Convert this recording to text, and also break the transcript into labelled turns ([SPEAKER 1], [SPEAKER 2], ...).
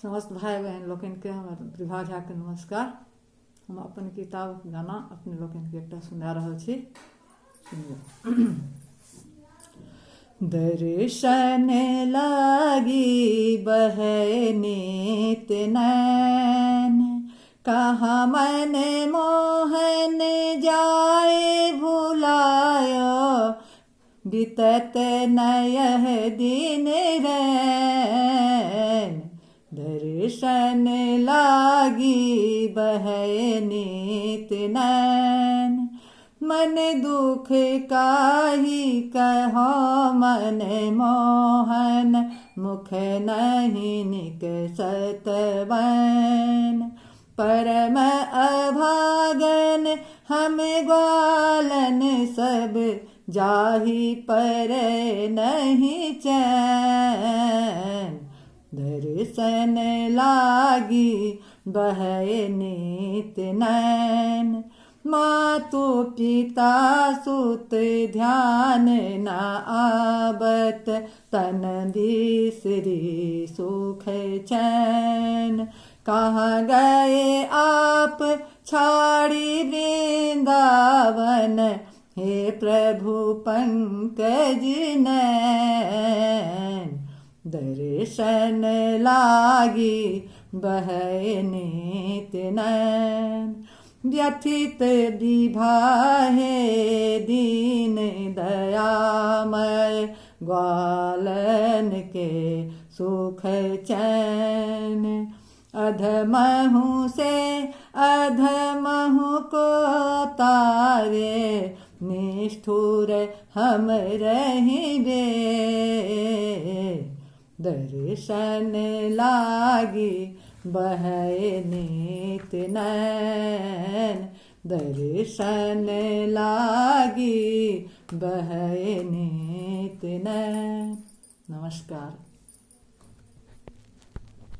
[SPEAKER 1] समस्त भाय बहिन लोकनिके हमर विभा झाके नमस्कार। हम अपन किताब गाना अपने लोकनिके एकटा सुना रहल छी, सुनियौ। दर्शन लागी बहे नित नैन, कहाँ मन मोहन जाए भुलायो, बीतत नयह दिन रैन। दर्शन लागी बहे नित नैन, मन दुख काही कहो मन मोहन, मुख नहीं निकसत बैन। परम अभागन हम ग्वालन सब, जाहि पर नहीं चैन। दर्शन लागी बहे नित नैन, मातु पिता सुत ध्यान न आवत, तन बिसरी सुख चैन। कहाँ गए आप छाड़ी वृंदावन, हे प्रभु पंकज नैन। दर्शन लागी बहे नित नैन, व्यथित विभाहे दीन दयामय, ग्वालन के सुख चैन। अधमहु से अधमहु को तारे, निष्ठुर हम रहिबे। दर्शन लागी बहे नित नैन, दर्शन लागी बहे नित नैन। नमस्कार।